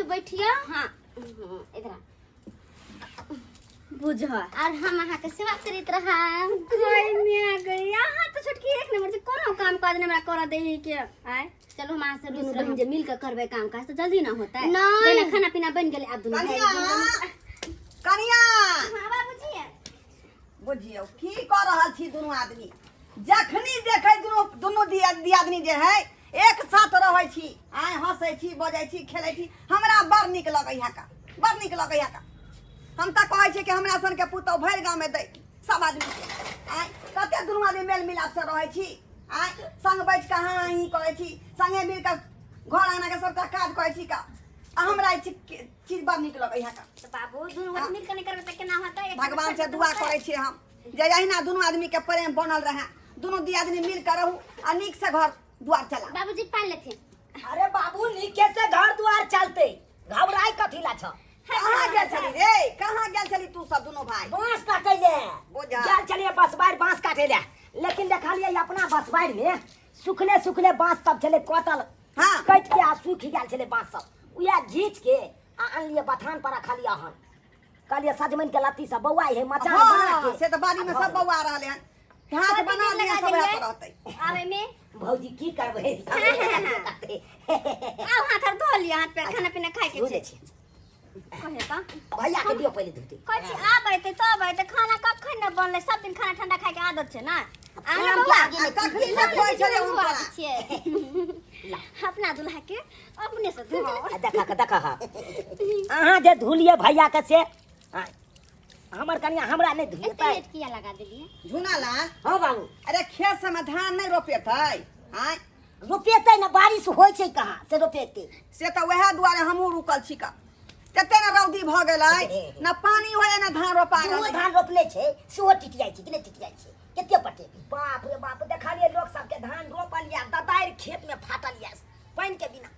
बैठियो। हाँ। इधर आ। बुझ और हम अहाँ के सेवा करैत रहब। गई मिया गई, अहाँ तऽ छोटकी एक नंबर छै, कोनो काम काज नहि हमरा करऽ दै के आय। चलू हम अहाँ से दुनू रुस बहिन रहब। जे मिल के करबै काम काज तऽ जल्दी ना होतै। नहि। जेना खाना पीना बनि गेलै, आब दुनू भाई। कनिया, कनिया। हाँ बाबूजी। बुझियौ की कऽ रहल छी दुनू आदमी। जखनी देखै दुनू दुनू दियादनी जे है एक साथ रहै छी, आइ हँसै छी, बजै छी, खेलै छी। हमरा बड़ नीक लगै है का, बड़ नीक लगै है का। हम तऽ कहै छी कि हमरा सनके पुतहु भरि गाँवमे दै सब आदमीके। आँय, कते दुनू आदमी मेल मिलाप से रहै छी। आँय, संग बैठ कऽ हाँ ही करै छी, संगे मिल कऽ घर आंगनाके सबटा काज करै छी का। आ हमरा ई चीज बड़ नीक लगै है का। तऽ बाबू, दुनू गोटे मिल कऽ नहि करबै तऽ केना होतै? एक भगवान से दुआ करै छियै हम जे अहिना दुनू आदमी के प्रेम बनल रहे, दुनू दियादनी मिल कऽ रहू आ नीक से घर दुआर चला। बाबूजी, पानि लेथिन। अरे बाबू, नीके से घर द्वार चलते, घबराई कथी ला छ? कहाँ गेल छली रे? कहाँ गेल छली तू सब दुनू भाई? बांस काटे ले बुझा। गेल छलिए बसबारि बांस काटे ले, लेकिन देखलिए अपना बसबारि में सुखले सुखले बांस सब छले कटल। कटि के आ सूखि गेल छलै बांस सब, उएह घीच के आ अनलिए बथान पर रखलिए हन। कहलिए सजमनि के लत्ती सब बौआइ है, मचान बना के। से तऽ बाड़ी में सब बौआ रहले हन, हाथ कथी बना दिन लिअ, लगा सब देलियै? पर रहतै। आबै में भौजी की करबै? आउ, हाथ आर धो लिअ, हाथ पैर, खाना पीना खाय के धो छै। दै छी। कहे तऽ भैया के दियौ पहिले धोती। कहै छी आबै तऽ तब अयतै, खाना कखन ने बनलै? सब दिन खाना ठंडा खाय के आदत छै ने। आउ ने काम बौआ। के आगे आ कखनी ने खोइ छलै हुनका। छियै अपना दुल्हा के अपने से धोआओ। आ देखा के देखा, हा अहाँ जे धुलिए भैया के से आ, हमर कनिया हमरा नहि एते धुएतै। लेट किया लगा देलियै? झुना लाल। हाँ बाबू। अरे खेत सबमे धान नहि रोपेतै? आँय? रोपेतै ने, बारिश होइ छै कहाँ से रोपेतै? से तऽ वएह दुआरे हमहूँ रुकल छी का, कते ने रौदी भऽ गेलै, न पानी होइए न धान रोपा जेहो रहलै। धान रोपने छै सेहो टिटियाइ छै कि नहि टिटियाइ छै? कते पटेबी, बाप रे बाप। देखलियै लोक सबके धान रोपल या ददारि खेत में फाटल या पानि के बिना।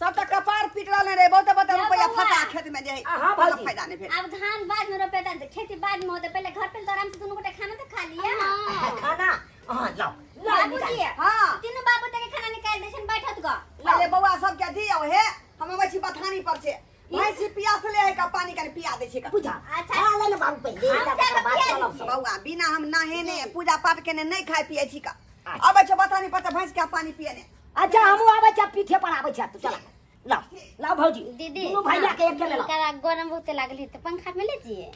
सब तऽ कपार पीट रहलै रे, बहुते बहुते यौ रुपैआ बौआ। फंसा खेत में जे है, आ हाँ कोनो भौजी। फायदा नहि भेल। आब धान बाद में रोपेतै तऽ खेती बाद में होतै, पहिले घर पे तऽ आराम से दुनू गोटे खाना तऽ खा लिअ। खाना हाँ लाओ लाओ। बाबूजी। निकाल। हाँ। तीनू बाबू तक खाना निकालि दै छनि, बैठत गऽ। अरे बौआ सबके दियौ हे, हम अबै छी बथानी पर से, भैंसी पियासले है का, पानी कनि पिया दै छी का। बुझा। अच्छा। खा ले ने बाबू पहिले, हम तकर जाके बाद पिया चलब दै सब। बौआ, बिना हम नहेने पूजा पाठ केने नहि खाइ पियै छी का। अच्छा। अबै छै बथानी पर से भैंस के पानी पियने। अच्छा, हमहूँ आबै छी, पीठे पर आबै छी, तू चला लाओ लाओ भौजी। दीदी। दुनू भैया के एक ले लाओ। हुनका गरम बहुते लागल है तऽ पंखा में ले जिए।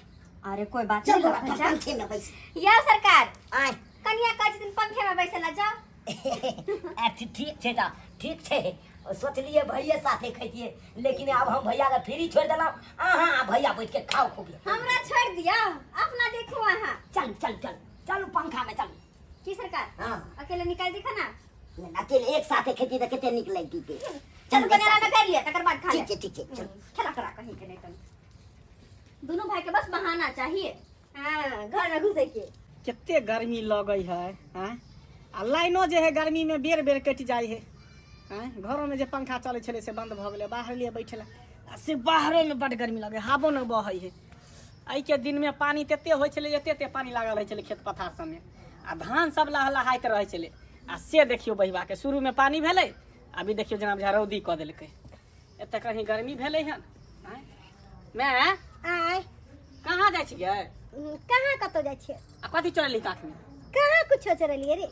अरे कोई बात चल नहीं। बाबा, पंखे में बैस। यौ सरकार। आय। कनिया कहै छथिन पंखे में बैसे ला जाओ। अच्छा ठीक छै, तऽ ठीक छै। सोचलिए भैये साथे खैतिए, लेकिन आब हम भैया के फ्री छोड़ि देलहुँ, अहाँ आ भैया बैठ के खाओ खूब। हमरा छोड़ि दियौ, अपना देखू अहाँ। चल चल चल चलू, पंखा में चलू। की सरकार? हाँ। अकेले निकाल दी खाना? नहि, अकेले एक साथे खेती तऽ कते नीक लगती। चलू, बनेला में कर लिया, तकर बाद खा ठीक ले। छै, ठीक छै, चलू। खेला करा कहीं के नहीं तुम। दोनों भाई के बस बहाना चाहिए, हाँ, घर में घुसे के। कते गर्मी लगै है आँय, आ लाइनो जे है गर्मी में बेर बेर कटि जाइ है आँय। घरोमे जे पंखा चलै छलै से बंद भऽ गेलै। बाहर लिए बैठे ला आ से बाहरोमे बड्ड गर्मी लगै, हवो नहि बहै है। एहिके दिनमे पानि तते होइ छलै, एते एते पानि लागल रहै छलै खेत पथार सबमे आ धान सब लहलहाइत रहै छलै। आ से देखियौ बहिबाके शुरूमे पानि भेलै, अभी देखियौ जेना बुझा रौदी कऽ देलकै, एते कहीं गर्मी भेलै हन आँय। माय। आय। कहाँ जाइ छियै? कहाँ कतौ जाइ छियै। आ कथी चढ़ेली काखमे? कहाँ कुछो चढ़ेलियै रे।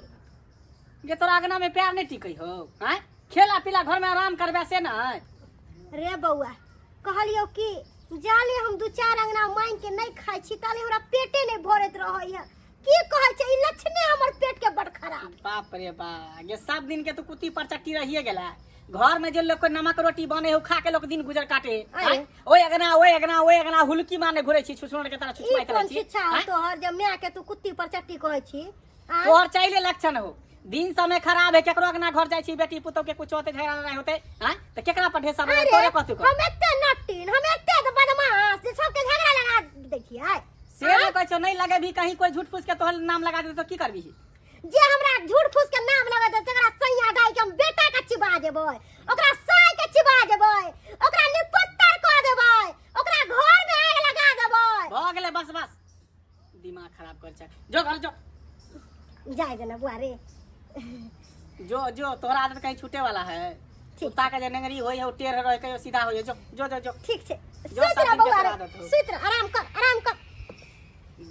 जे तोरा अगना में पैर नहीं टिकै हो आँय, खेला पीला घर में आराम करबे से नहीं। रे बौआ, कहलियौ कि जाले हम दू चार अंगना मांगि के नहीं खाइ छी ताले हमरा पेटे नहीं भरैत रहैया। की कहै छै, ई लक्षणे हमर पेट के बड़ खराब। बाप रे बा, ये सब दिन के तो कुत्ती पर चट्टी रहिए गेला। घर में जे लोग के नमक रोटी बने हो खा के लोग दिन गुजर काटे। अरे। आँय? ओए अगना ओए अगना ओए अगना हुलकी मारने घुरे छी, छुछुनर के तरह ई छुछुआइत रहै कोन छी। शिक्षा हो आँय? तोहर जे माय के तू कुत्ती पर चट्टी कहै छी? आँय? तोहर चाइले लक्षण हो, दिन समय खराब है, केकरो अगना घर जाइ छी, बेटी पुतोह के कुछ होते, झगड़ा लड़ाई होते आँय त केकरा पर ढेसा बजे? अरे, तोरे कथी कर हम एते नटिन, हम एते बदमाश जे सबके झगड़ा लगा दै छियै? से नहि कहै छौ, नहि लगे भी कहीं कोई झूठ फूस के तोहर नाम लगा दे तो की करबी? जे हमरा झूठ फूस के नाम लगा दे तकरा सैया गाय के हम बेटा के चिबा देबै, ओकरा साय के चिबा देबै, ओकरा निपत्तर कऽ देबै, ओकरा घर में आग लगा देबै। भऽ गेलै, बस बस, दिमाग खराब कर छै, जो घर जो। जाय देना बुआ रे। जो जो, तोहरा आदत कहीं छूटे वाला है? कुत्ता के जे नेंगरी होय है ओ टेढ़ रहे कहियो सीधा होय है जो जो जो जो ठीक छै जो सुति सब रह दिन के बौआ तोरा रे आदत हौ। सुति रह आराम कर आराम कर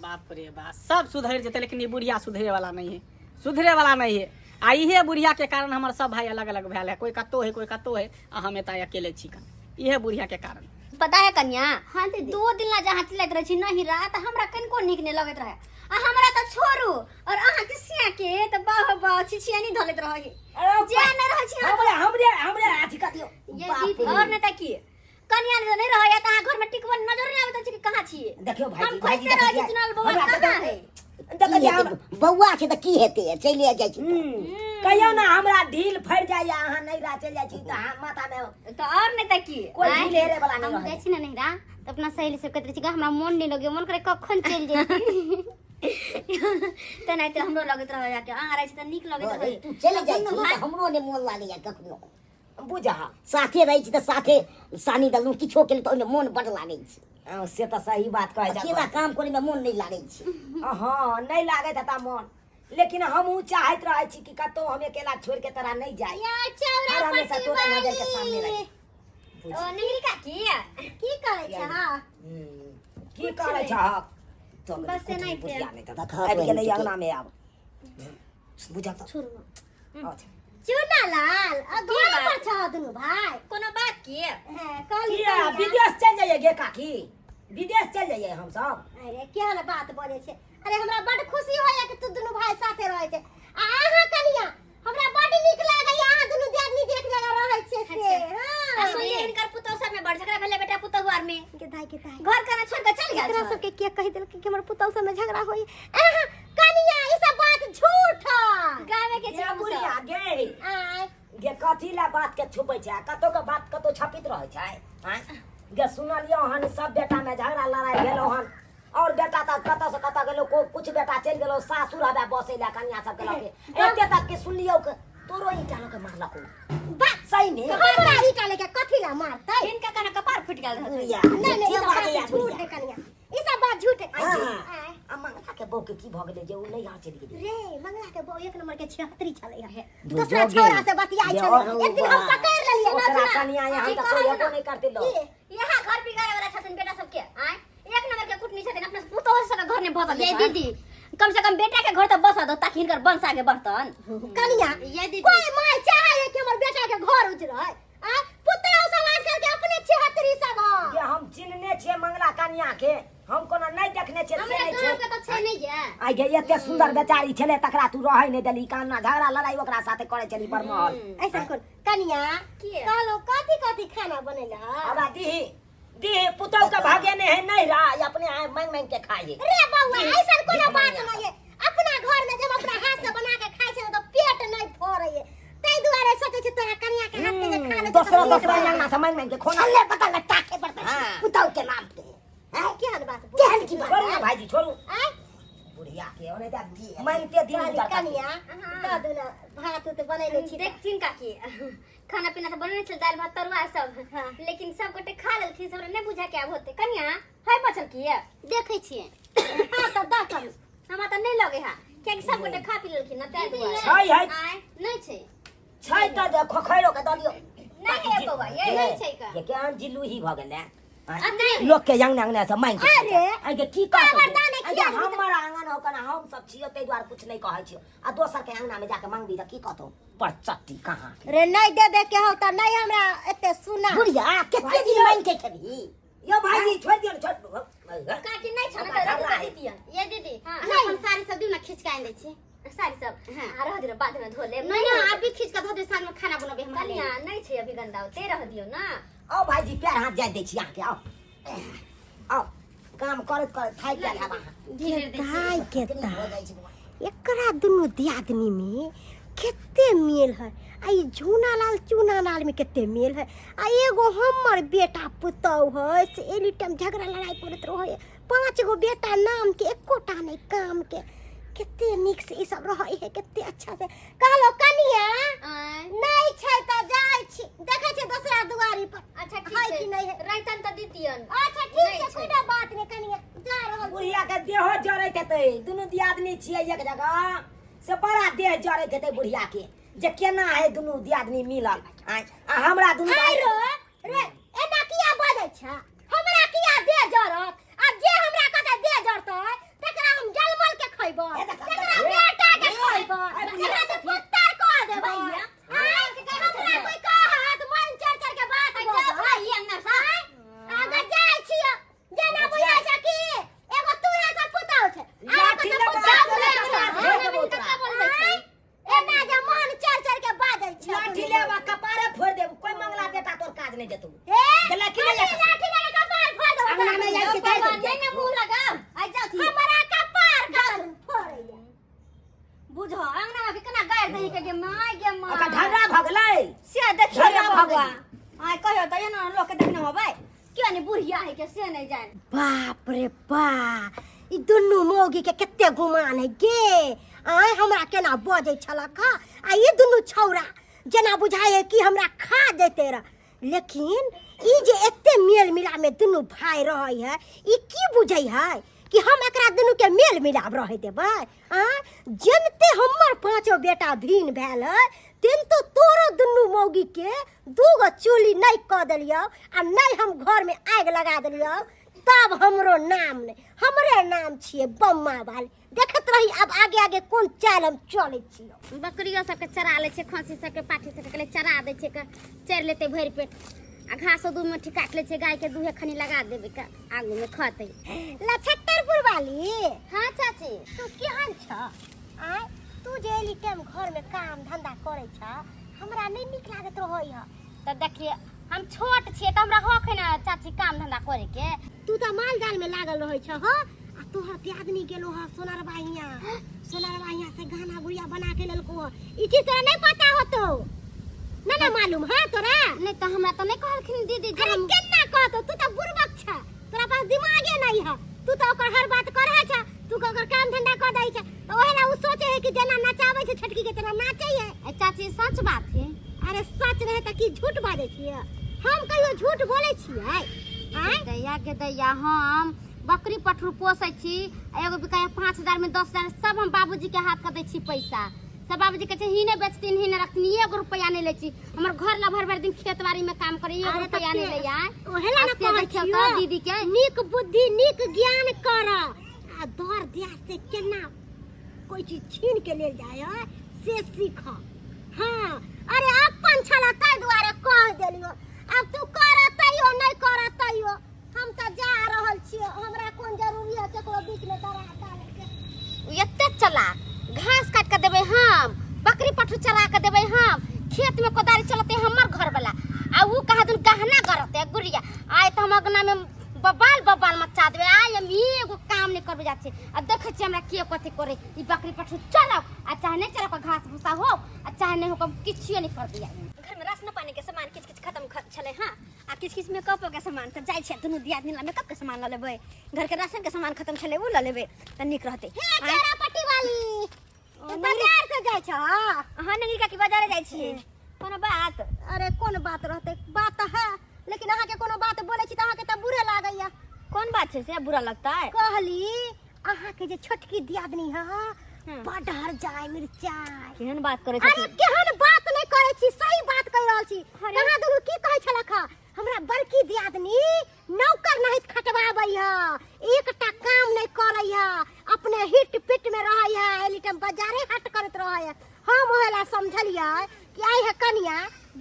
बाप रे बाप सब सुधरि जेतै लेकिन ई बुढ़िया सुधरे वाला नहीं है सुधरे वाला नहीं है आ इहे बुढ़िया के कारण हमर सब भाई अलग अलग भेल है कोई कत्तो है कोई कत्तो है आ हम एतऽ अकेले छी कन इहे बुढ़िया के कारण पता है कन्या हाँ दीदी दो दिन ला जहाँ चिल्लाइत रहै छी नहीं रहा तऽ हमरा कनिको नीक नहि लगैत रहे आ हमरा तऽ छोड़ू और अहाँ के सिया के तऽ बाह बाह छिछियानी धलैत रहै जे नहि रहै छी अहाँ हमरे हमरे हमरे अथी कर दियौ ये बाप दीदी। रे। और नहि तऽ की कन्या जे नहि रहैया तऽ अहाँ घर में टिकबो नजर नहि आबैत अछि कि कहाँ छियै देखियौ हम भाईजी भाईजी खोजिते रहै देखै छी चुनाव बौआ हमरा कहाँ है देखै की छियै हेतै? बौआ छै तऽ की हेतै चलिए जाइ छी कहियो ना हमरा ढील फड़ि जाइए अहाँ नैहरा चलि जाइ छी तऽ अहाँ माथामे तऽ और नहि तऽ की कोई आँय? ढील हेरे वाला नहीं हम रहै जाइ छी ने नैहरा तऽ अपना सहेली सब कहैत रहै छी "गे, हमरा मोन नहि लगैए मोन करे कखन चलि जाइ तेनाहिते हमरो लगैत रहैया कि अहाँ रहै छी तऽ नीक लगैत रहै तू चलि जाइ छी तऽ हमरो नहि मोन लागैया कखनो बुझा साथे रहै छी तऽ साथे सानी देलहुँ किछो केलहुँ तऽ ओहिमे मोन बड्ड लागै छै हँ, से तऽ सही बात कहै अकेला काम करैमे मोन नहि लागै छै हँ नहि लागैत हेता मोन लेकिन हमहूँ चाहैत रहै छी कि कतहु हम अकेला छोड़ि के तोरा नहि जाइ या चौरा हर हमेशा पट्टी तोरा नजर के सामने वाली। रही ओ निगरी काकी की करै छै हाँ की करै छहक बस एनाहिते। बुझिया नहि तऽ देखऽ आबि गेलै बहिन अंगना मे आब बुझऽ तऽ अच्छा चूना लाल आ घर बात? पर छह दुनू भाई कोनो बात की हैं कहली किया कनिया। विदेश चलि जाइए गे काकी विदेश चलि जाइए हमसब अरे केहन बात बजै छै अरे हमरा बड खुशी होइया कि तू दुनू भाई साथे रहै छै आ अहाँ कनिया हमरा बड नीक लागैया अहाँ दुनू दियादनी जे एक जगह रहै छियै से आ हाँ सुनलियै हिनकर पुतहु सब में बड़ झगड़ा भेलै बेटा पुतहु आर में के दाई के दाई घर कना छोड़ के चल गेल एकरा छल। सबके के कहि देलकै कि हमर पुतहु सब में झगड़ा होई अहाँ कनिया ई सब बात झूठ है गामे के छै गे हम बुढ़िया सब। गे आय गे कथी ला बात के छुपै छै कतौ के बात कतौ छपित रहै छै आँय गे सुनलियौ हन सब बेटा में झगड़ा लड़ाई भेलौ हन और बेटा तऽ कतऽ से कतऽ गेलो को कुछ बेटा चलि गेलो सासुर हवे बसै ला कनिया सब के लके एते तक के सुनलियौ के तोरो ईटा लके मारलको बात सही में हमरा ईटा लेके कथी ला मारतै हिनका कना कपार फुटि गेल रहतै बुढ़िया नहीं नहीं ई के सब बाजैया बात झूठ बुढ़िया है कनिया ई सब बात झूठ है हाँ। आय। आ मंगला के बहू के की भऽ गेलै जे उ नैहर चलि गेलै रे मंगला के बहू एक नंबर के छिहत्तरी छलै है दू दूसरा जोगे। छौड़ा से बतियाइ ये छलै और एक दिन हम बा। पकड़ लेलियै ना ओकरा सुना कनिया यहाँ की तऽ कहत कोई हेबो ना? नहि करतै लोग की यहाँ घर बिगाड़े वाला छथिन बेटा सबके आय एक नंबर के कुटनी छथिन अपना पुतोह सबके घर नहीं बसल ये दीदी कम से कम बेटा के घर तो बसा दो ताकि हिनकर वंश आगे बढ़तन कनिया ये दीदी कोई माय चाहे है कि हमर बेटा के घर उजरै आ पुतहु सब आजकल के अपने छिहत्तरी सब है जे हम चिन्हने छियै मंगला कनिया के हम कोनो नहि देखने छियै से हमरा नहि गाँव छै के तऽ छै नहि ये आइ गे एते सुंदर बेचारी छलै तकरा तू रहै नहि देलही कान्ना झगड़ा लड़ाई ओकरा साथे करै छली बरमहल ऐसा कोन कनिया की? कहलो कथी कथी खाना बनेल है हमरा दीही दीही पुतहु के भागे ने है नहीं रहा ई अपने आए मांग मांग के खाइ है रे बौआ ऐसा कोनो भीख बात मांगिया नहीं है अपना घर में जब अपना हाथ से बना के खाइ छै तो पेट नहीं फरै है ताहि दुआरे सोचै छी तोरा कनिया के हाथ के जे खा ले दोसरा दोसरा अंगना से मांग मांग के खोना छल्ले बदल टाके पड़तै हाँ। पुतहु के नाम पे हैं? केहन बात केहन की बात छोड़ू ना भाईजी छोड़ू आय बुढ़िया के ओने जा मांगते दिन कहली गुजर करतै। कनिया दऽ दू ना भात उत बनेने छी देखथिन काकी खाना पीना तऽ बनेने छल दालि भात तरुआ सब हाँ। लेकिन सब गोटे खा लेलखिन सब नहि बुझा के आब होते कनिया है बचल की देखै छियै हाँ तऽ दऽ कनी हमरा तऽ नहि लगे है कियाकि सब गोटे खा पी लेलखिन ना ताहि दुआरे छै है आँय नहि छै छै तऽ जे खोखैरो के दऽ दियौ नहि है बौआ ये नहि छै का ये केहन जिलूही भऽ गेलै आ नहि लोक के अंगना अंगना से मांगि के खाइ छै। अरे, आइ के की कहतौ खबरदार नहि आइ के खिया देबही हमर आंगन हो कना हम सब छियो ताहि दुआरे कुछ नहि कहै छियो आ दोसर के अंगना में जाके मांगबी तऽ की कहतौ पर चट्टी कहाँ के रे नहीं देबे के हो तऽ नहीं हमरा एते सुना बुढ़िया कते दिन मांगि के खेबही यो भाईजी छोड़ दियौ ने छोड़ काकी नहि छ ओकरा ने तऽ झगड़ा रख है। दितियन ये दीदी हाँ। अहाँ अपन साड़ी सब दियौ ने खींच के आनि दै छी साड़ी सब हाँ। आ रह दियौ बाद में धो लेब नहीं नहीं अभी खींच के धो दे साँझ में खाना बनबे हमरा कनिया लेल नहि छै अभी गंदा ओते रह दियौ ना आओ भाईजी पैर हाथ जाय दै छी अहाँके आओ आओ काम करैत करैत थाकि गेल हैब अहाँ ढेर दै छी दाइ के कनी दाइ भऽ जाइ छै बौआ। एकरा दुनू दियादनी में कते मेल है आ ई झूना लाल चूना लाल में कते मेल है आ एगो हमर बेटा पुतहु है से एनी टाइम झगड़ा लड़ाई करैत रहै पाँच गो बेटा नाम के एकोटा नहीं काम के कते नीक से ई सब रहै है कते अच्छा से कहलो कनिया आँय नहीं छै तऽ जाइ छी देखै छी दोसरा दुआरी पर अच्छा ठीक है छै कि नहीं है रहितन तऽ दितियन अच्छा ठीक नहि छै छै। कोनो बात नहीं कनिया जा रहल छी। बुढ़िया के देहो जरैत हेतै दुनू दियादनी छियै एक जगह से बड़ा देह जरैत हेतै बुढ़िया के जे केना है दुनू दियादनी मिलल आँय आ हमरा दुनू आइ भाई रो रे एना किया बजै छ हमरा किया दे जरत आ जे हमरा कहतै दे जरतै तकरा हम जलमल के खैबै ए देखा, तकरा ए, बेटा के ए, खैबै ए, तकरा तऽ पुत्तर कह देबै भैया। आइ हमरा कोई कहत मन चढ़ चढ़ के बात जाओ बजै भाई अंगना से आगे जाइ छियै जेना बुझाइ छै कि एगो तूहे सब पुतहु छै आ एगो लाठी तऽ लगा पुतहु के नहि छै। भेज देबौ तोरा। आँय, एना जे मन चढ़ चढ़ के बाजै छै लाठी लेब आ कपारे फोड़ि देब कोई मंगला बेटा तोर काज नहि देतौ ए, गेलै कि नहि लाठी लाठी लगा कपार फोड़ देबौ अंगना में जाइ के गाड़ि देबौ। नहीं ना मुंह लगाओ आई जाओ थी हमरा कपार कपार फोड़ैया बुझो अंगना में केना गारि दही के गे माय गे माय ओकर ढर्रा भऽ गेलै से देखियो झगड़ा रे भऽ बौआ आय कहियो तऽ एना लोक के देखने होबै किया नहीं बुढ़िया है के से नहीं जान बाप रे बा ई दुनू मौगी के कते गुमान है गे आय हमरा केना बजै छलक हँ? आ ई दुनू छौड़ा जेना बुझाइ है कि हमरा खा जैते रह लेकिन ई जे एते मेल मिलाप में दुनू भाई रहै है ई की बुझै है कि हम एकरा दुनू के मेल मिलाप रहै देबै आ जनते हमर पांचो बेटा भिन भेल है तेन तो तोरो दुनू मौगी के दूगो चूल्ही नहीं कऽ देलियौ आ नहीं हम घर में आगि लगा देलियौ तब हमरो नाम नहीं हमरे नाम छियै बम्मा वाली देखत रही अब आगे आगे कोन चाल हम चलै छियै बकरियो सबके चरा लै छै खस्सी सबके पाठी सबके कहले चरा दै छै के चरि लेतै भरि पेट आ घासो दू मुट्ठी काटि लै छै गायके दूहे खनी लगा देबै के आगूमे खतै लछत्तरपुर वाली हाँ चाची तू केहन छ आय तू जे एली टाइम घर में काम धंधा करै छ हमरा नहीं नीक लागत रहै ह तऽ देखिए हम छोट छियै तऽ हमरा हक है ने चाची काम धंधा करे के तू तऽ माल जाल में लागल रहै छ ह आ तोहर दियादनी गेलो ह सोनरबा हियाँ सोनरबा हियाँ से गहना गुड़िया बना के लेलको ह ई चीज तोरा नहीं पता होतो ना ना मालूम है तोरा नहीं तऽ हमरा तऽ नहीं कहलखिन दीदी जे अरे हम केना कहतो तू तऽ बुड़बक छ तोरा पास दिमागे नहीं है तू तऽ ओकर हर बात करे छ तू ओकर काम धंधा कर दै छ तऽ ओहे ला उ सोचे है कि जेना नचाबै छै छोटकी के तेना नाचै है ए चाची सच बात है अरे सच रहे तऽ की झूठ बाजै छियै हम कहियो झूठ बोलै छियै आँय दैया के दैया हम बकरी पठरू पोसै छी आ एगो बिकाय 5000 में 10000 सब हम बाबूजी के हाथ के दै छी पैसा सब बाबूजी कहै छै हिने बेचथिन हिने रखथिन एगो रुपया नहीं लै छी हमर घर ला भर भर दिन खेत बाड़ी में काम करे एगो अरे तऽ रुपया नहीं के- लै आय ओहे ला आ ना से कहै देखियौ छियौ तऽ दीदी के नीक बुद्धि नीक ज्ञान कर आ दर दिया से केना कोई चीज छीन के लेल जाय है से सीख हाँ अरे अपन छला ताहि दुआरे कह देलियो अब तू कर तैयो नहीं कर तैयो हम तऽ जा रहल छियो हमरा कोन जरूरी है केकरो बीच में दरा डाले के एते चला घास काट के देबै हम बकरी पठू चरा के देबै हम खेत में कोदारी चलते हमर घर वाला आ ऊ कहा दिन गहना करते गुड़िया आय तऽ हम अगना में बबाल बबाल मचा देबै आय हम एगो काम नहीं करबे जात छी आ देखै छी हमरा के कथी करे ई बकरी पठू चलाओ आ चाहे नहीं चलाओ घास भूसा हो आ चाहे नहीं हो किछियो नहीं कर दिया घर में राशन पानी के सामान किछ किछ खत्म छलै हाँ आ किछ किछ मेकअप के सामान तऽ जाइ छै दुनू दियादनी ला मेकअप के सामान लऽ लेबै घर के राशन के सामान खत्म छलै उ लऽ लेबै तऽ नीक रहतै हे केरा पट्टी वाली ओ, बाजार से जाइ छ अहाँ नगरी काकी बाजारे जाइ छियै कोनो बात अरे कोन बात रहतै बात तऽ है लेकिन अहाँके कोनो बात बोलै छी तऽ अहाँके तऽ बुरे लागैया कोन बात छै से बुरा लगता है कहली अहाँके जे छोटकी दियादनी है बड हर जाय मिरचाई केहन बात करै अरे छथिन केहन बात नहीं करै छी सही बात कहि रहल छी कहाँ दुनू की कहै छलक हँ हमरा बड़की दियादनी नौकर नहीं खटवाबै है एकटा काम नहीं करै है अपने हिट पिट में रहै है एनी टाइम बाजारे हाट करैत रहै है हम ओहे ला समझलियै कि आई है कनिया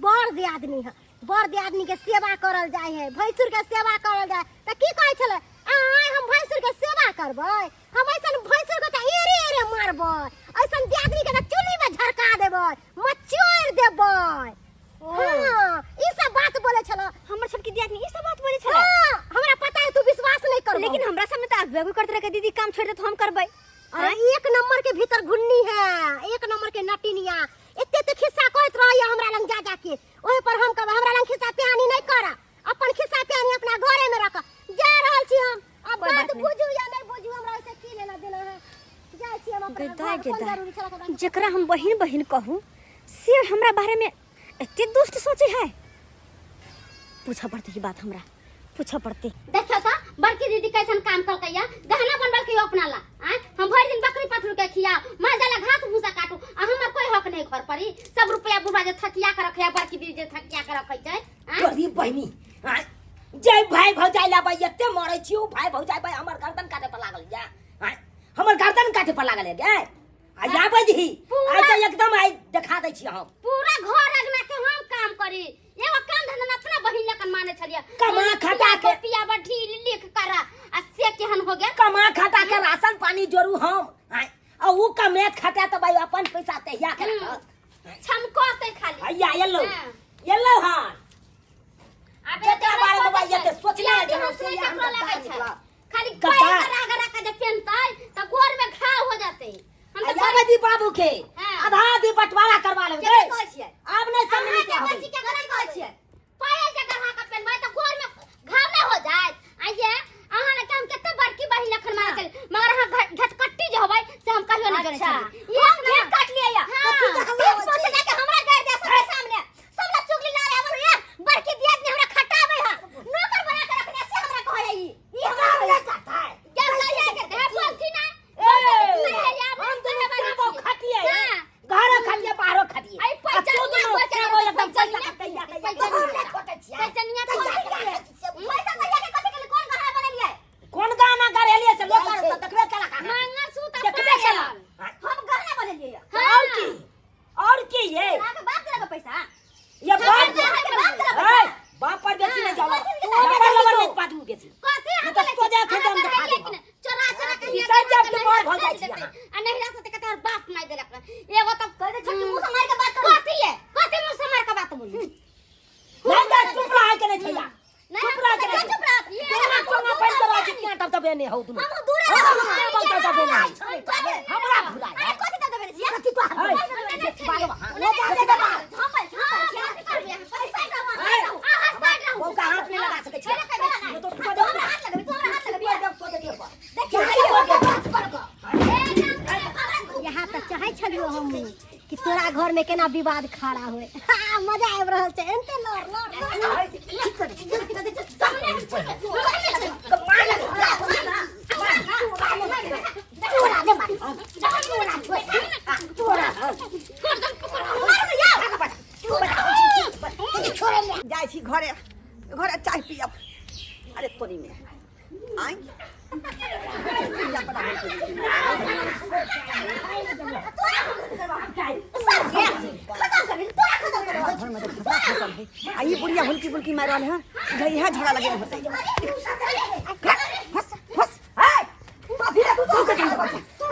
बड़ दियादनी है बड़ दियादनी के सेवा करल जाइ है भैंसुर के सेवा करल जाइ तऽ की कहै छलै आय हम भैंसुर के सेवा करबै हम ऐसन भैंसुर के तऽ एरे एरे मारबै ऐसन दियादनी के तऽ चुल्ही में झरका देबै मचोड़ देबै हाँ ई सब बात बोले छलो हमर सबके दियादनी ई सब बात बोले छलै हाँ हमरा पता है तू विश्वास नहीं करबो लेकिन हमरा सामने तऽ आगू करते रहे दीदी काम छोड़ दे तो हम करबै अरे एक नंबर के भीतर घुन्नी है एक नंबर के नटिनिया एते एते खिस्सा कहैत रहैया हमरा लग जा जा के ओहि पर हम कहबै हमरा लग खिस्सा पिहानी नहीं कर अपन खिस्सा पिहानी अपना घरे में रख जा रहल छी हम अब कोई बात बात नहीं। बुझू या नहीं बुझू हमरा ओइसे की लेना देना है जाइ छी हम अपना गदाय घर कोन गदाय। जरूरी छल ओकरा जकरा हम बहिन बहिन कहू से हमरा बारे में एते दुष्ट सोचे है पूछऽ पड़तै ई बात हमरा पूछऽ पड़तै देखियौ तऽ बड़की दीदी कैसन काम कलकैया गहना बनबलकै अपना ला आय हम भरि दिन बकरी पथरू के खिया माल जाला घास भूसा काटू आ हमर कोई हक नहीं घर पर ही सब रुपया बुढ़वा जे थकिया के रखैया बड़की दीदी जे थकिया के रखै छै आँय? तोरी बहिनी आँय, जे भाई भौजाई लाबै एते मरै छी ओ भाई भौजाई भाई हमर गर्दन काटे पर लागल या आँय, हमर गर्दन काटे पर लागल है गे आ आबै दही आइ तऽ एकदम आइ देखा दै छी हम पूरा घर अंगना के हम काम करी एगो काम धंधा ना अपना बहिन लखन माने छलिए कमा खटा के। पिया ढील लिख कर आ से केहन हो गेल कमा खटा के राशन पानी जोड़ू हम आँय, आ ऊ कमेत खटा तऽ भाई अपन पैसा तहिया के रखत छमकते खाली हैया एलौ हाँ। एलौ हन आब जकरा बारे में भाई एते सोचले सोचले नहि छलहुँ, से हम लगै गद्दार छै निकलल। खाली गद्दार। पैर गरा गरा के जे पेनतै त गोर में घाव हो जाते हम आ तो जाबे दी बाबू के हाँ। आधा दी बंटवारा करवा लेबै केकरा कहै छियै आब नहि सब मिल अहाँ के के आबै बच्ची के गरा कहै छियै पायल जे गढ़ा के पेनबै त गोर में घाव नहि हो जायत आइए अहाँ लग हम कते बड़की बहिन लखन मार के मगर अहाँ घटकट्टी जे होबै से हम कहियो नहि जनै अच्छा छलियै हम घेर काट लियै या हाँ। पीठ पर से जाके हमरा गाड़ दे सबके सामने सब ला चुगली ला रहे बोलू ये बड़की दियाद ने हमरा खटाबै हा नौकर बना के रखने से हमरा कहै ई ई हमरा कहै काटै जब लइया के दे बोलथी ना ए, हम हम दुनू चाबो खटिए हाँ। घरो खटिए बाहरो खटिए आई आ तू पैचनिया दुनू पैचनिया चाबो एकदम पैसा पैचनिया खटैया के पैचनिया हम नहि खोटै छियै पैचनिया पैसा कहिया के कथि के लिए कोन गहना बनेलियै कोन गाना गरेलियै से लोक आर तऽ देखबे केलक अहाँ मंगलसूत्र देखबे पायल। केलक हम गहना बनेलियै और की और की ये अहाँ के बाप देलक पैसा ये बाप अहाँ के बाप देलक ए, बाप पर बेसी नहीं जाओ लबर लबर नहीं पाटू बेसी कथी नहीं तो सोजा के दम दिखा देब चोरा चोरा के ई सब जब के मार भऽ जाइ छी अहाँ। आ नहिरा से त कते बाप मार देलक एगो त कह दे छोटकी मुंह से मार के बात करू कथी है कथी मुंह से मार के बात बोलू नहीं तो चुप रह के नहीं छैया नहीं, चुप रह के चुप नहीं रह दोना चोंगा पहिन के रहै छी किया तब तब एने हौ दुनू हम दूरे हम रहब हमरा बोलता तब एने हमरा भुला अरे कथि दऽ देबै छियै कथी तो हम बौका हाथ नहीं लगा सकै छी तो हमरा हाथ लगबे तू हमरा हाथ लगबे यहाँ तऽ चाहै छलियो हम कि तोरा घर में केना विवाद खड़ा होए हाँ, मजा आबि रहल छै एनते लड़ लड़ लड़ जाइ छी घरे घरे चाय पियब अरे तोरी में आइ आ ई बुढ़िया हुलकी बुलकी मारि रहल है इधर इएह झगड़ा लगे होतै हस हस हे कथी रे तू तो रे तू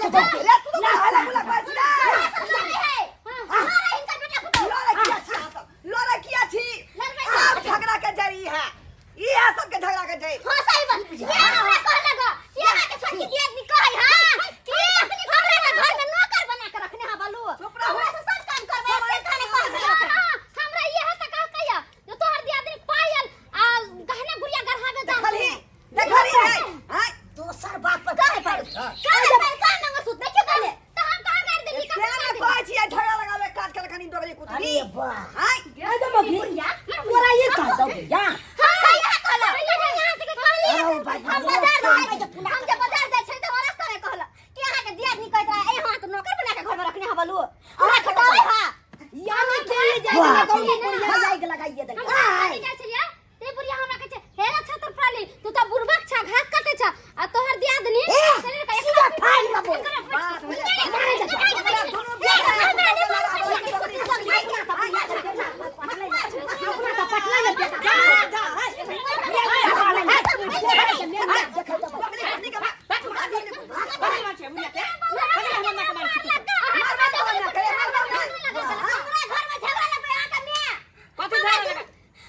तो हल्ला गुल्ला करै छी रे लड़ै किया छी अहाँ सब? लड़ै किया छी सब झगड़ा के जड़ी है इहे सबके झगड़ा के जड़ी हाँ सही बात ये हमरा कहलक कि अहाँ के छोटकी दियादनी कहै हां कि हमरा ना घर में नौकर बना के रखने हा बालू चुप रहू। हमरा से सब काम करबै से खाने कर हमरा इहे त कहलकै जो तोहर दियादनी पायल आ गहना गुड़िया गढ़ाबे जा देखलही देखलही रे आँय दोसर बात पर काहे पर काहे पर का मंगलसूत्र नहीं कहले त हम कहाँ गाड़ देली तें ने कहै छियै झगड़ा लगाबै काट के कनी डोगरी कुतरी अरे वाह आँय एकदम अभी तोरा ये कह दो भैया हां यहाँ कहला यहाँ से कहली अरे भाई हम बाजार जाइ हम जे बाजार जाइ छै त रास्ता में कहला कि अहाँ के दियादनी कहैत रहे ए हां तो नौकर बना के घर में रखने हा बालू हमरा खटावे हा यानी के ये जाए के बुढ़िया जाए के लगाइए दे हम कहाँ जाइ छलियै ते बुढ़िया हमरा कहै छै हे रे छतर प्राली तू त बुढ़बक छा घास काटे छा आ तोहर दियादनी शरीर के सीधा फाइल में बोल कथी झगड़ा लगा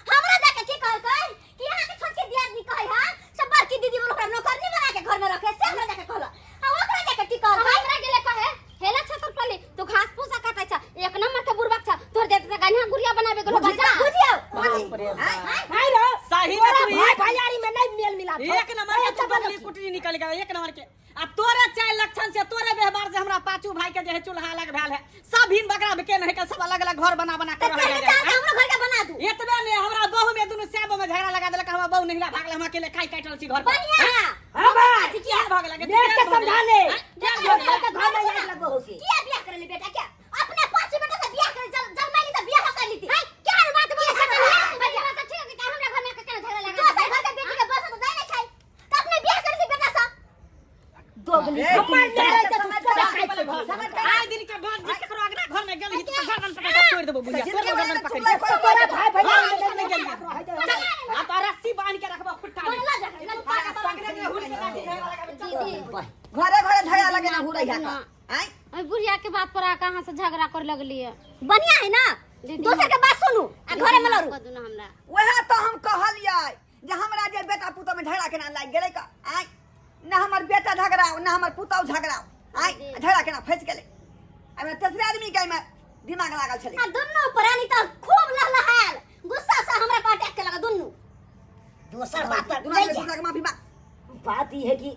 हमरा जाके की कहलकै कि अहाँ के छोटकी दियादनी कहै हा सब बड़की दीदी बोल ओकरा नौकरनी बना के घर में रखे से हमरा जाके कहला आ ओकरा जाके की कहलकै हमरा गेले कहे हेला छतर प्राली तू घास फूसा काटे छा एक नंबर के बुढ़बक छा तोहर दियादनी गहना गुड़िया बनाबे गेलो बजा बुझियौ बाप रे बाप। भाई रे सही में तोरा तू भाई एक भाईयारी में नहीं मेल मिलाप छौ। एक नंबर के तू बदली कुटरी निकल गया एक नंबर के आ तोरे चाय लक्षण से तोरे व्यवहार से हमरा पाचू भाई के जे है चूल्हा अलग भेल है सब भिन बकरा के नहीं के सब अलग अलग घर बना बना के तऽ रह तेरे जाए चाल हमरा घर के बना दू एतबे ने हमरा बहू में दुनू स्याबो में झगड़ा लगा देलक हमरा बहु नहिरा भागल, हम अकेले खाई काटि रहल छी घर पर। बढ़िया है। हाँ भाई। किया भऽ गेल? देख के समझा ले। देखा दोसर के घर में आगि लगबो होसे। किया बियाह करे ले बेटा? क्या अपने पांच बेटा से बियाह करे जल जलमाई ली त बियाह कर लीती। है क्या बात बोले छे? बात तो ठीक है, हमरा घर में केना झगड़ा लगा? दोसर घर के बेटी के बस तो जाय नै छै त अपने बियाह करे ली बेटा से। दोगली। ए, हमर तू लड़ाई त समझ तू जा। खाइ छी। समझ जा। आइ दिन के बाद जे केकरो अगना घर में गेलही त गर्दन पकड़ के तोड़ देबो बुढ़िया, तोड़ देबो गर्दन पकड़ के। तोरा भाई भैया हाँ, हम नहीं गेलियै। आ तो रस्सी बांध के रखबो खुट्टा में। बोलला जा लल पाका। सगरे में हुल के लाठी झगड़ा लगाबे, चल। दीदी। घरे घरे झगड़ा लगे ना हुरै है का आय? ओइ बुढ़िया के बात पर आके अहाँ से झगड़ा कर लगलियै। बढ़िया है ना? दीदी, दोसर के बात सुनू आ घरे में लड़ू। कऽ दू ना हमरा। वएह तऽ हम कहलियै जे हमरा जे बेटा पुतोह में झगड़ा केना लागि गेलै का आय? ना हमर बेटा झगड़ाओ, ना हमर पुतोह झगड़ाओ आय, झगड़ा केना फँसि गेलै? एहिमे तेसरे आदमी के एहिमे दिमाग लागल छलै। आ दुनू प्राणी त खूब लहलहायल गुस्सा से हमरा पर अटैक केलक दुनू। दोसर बात पर दुनू नहि आदमी जा। दूसरा के माफी मांग। बात ई है कि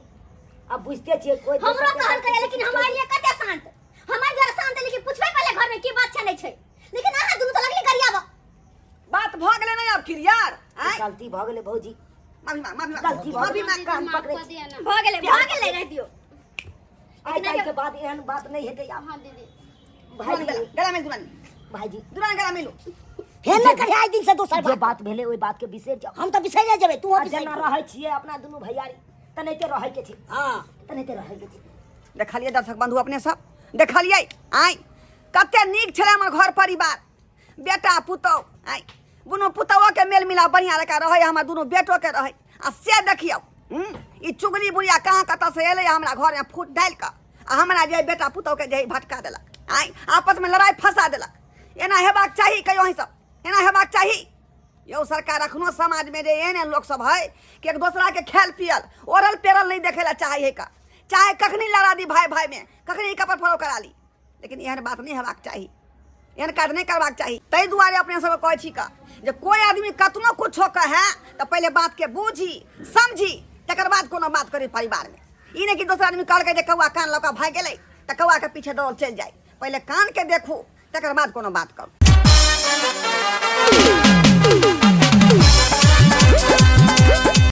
अब बुझते छियै कोई हमरो दोसर के कहल करे, लेकिन हमारे लिए कते शांत, हमारे द्वारा शांत, लेकिन पूछबे पहले घर में की बात छै नहीं छै, लेकिन अहाँ दुनू त लगली गरियाब। बात भऽ गेलै नहि आब क्लियर आय? गलती भऽ गेलै भौजी। माफी मांग, माफी मांग। गलती भऽ माफी गेलै। मांग। कान माफ पकड़ै कऽ छी। दिअ ना। भऽ गेलै, भऽ गेलै, रह दियौ। आइ काल्हि के बाद एहन बात नहि हेतै आब। हाँ दीदी। भाईजी। गला गला मिल दुरानी। भाईजी। दुरानी, गला मिलू। फेर नहि करिहे आइ दिन से दोसर जे बात। बात भेलै ओहि बात के बिसरि जाउ। हम तऽ बिसरि जेबै, तू आ जेना रहै छियै अपना दुनू भैयारी तेनाहिते रहै के छै। हँ। तेनाहिते रहै के छै। देखलियै दर्शक बंधु, अपने सब देखलियै आय, कते नीक छलै हमर घर परिवार, बेटा पुतोह आय, दुनू पुतोहो के मेल मिलाप बढ़िआँ जकाँ रहै, हमर दुनू बेटोके रहै। आ से देखियौ, ई चुगली बुढ़िया कहाँ कतऽसँ एलै हमरा घरमे फूट डालि कऽ आ हमरा जे बेटा पुतोहके जे भटका देलक आय, आपसमे लड़ाइ फँसा देलक। एना हेबाक चाही? कहियो अहीं सब, एना हेबाक चाही? यौ सरकार, अखनो समाजमे जे एहन एहन लोकसभ है कि एक दोसराके खायल पियल ओढ़ल पेरल नहि देखै लए चाहै है का, चाहे कखनी लड़ा दी भाई भाईमे, कखनी कपड़ फड़ो करा ली, लेकिन एहन बात नहि हेबाक चाही, एहन काज नहि करबाक चाही। ताहि दुआरे अपने सबके कहै छी का जे कोइ आदमी कतनो कुछो कहै तऽ पहिले बातके बूझी समझी, तकर बाद कोनो बात करी परिवारमे। ई नहि कि दोसर आदमी कहलकै जे कौआ कान लऽ कऽ भागि गेलै तऽ कौआके पीछे दौड़ चलि जाइ। पहिले कानके देखू, तकर बाद कोनो बात करू।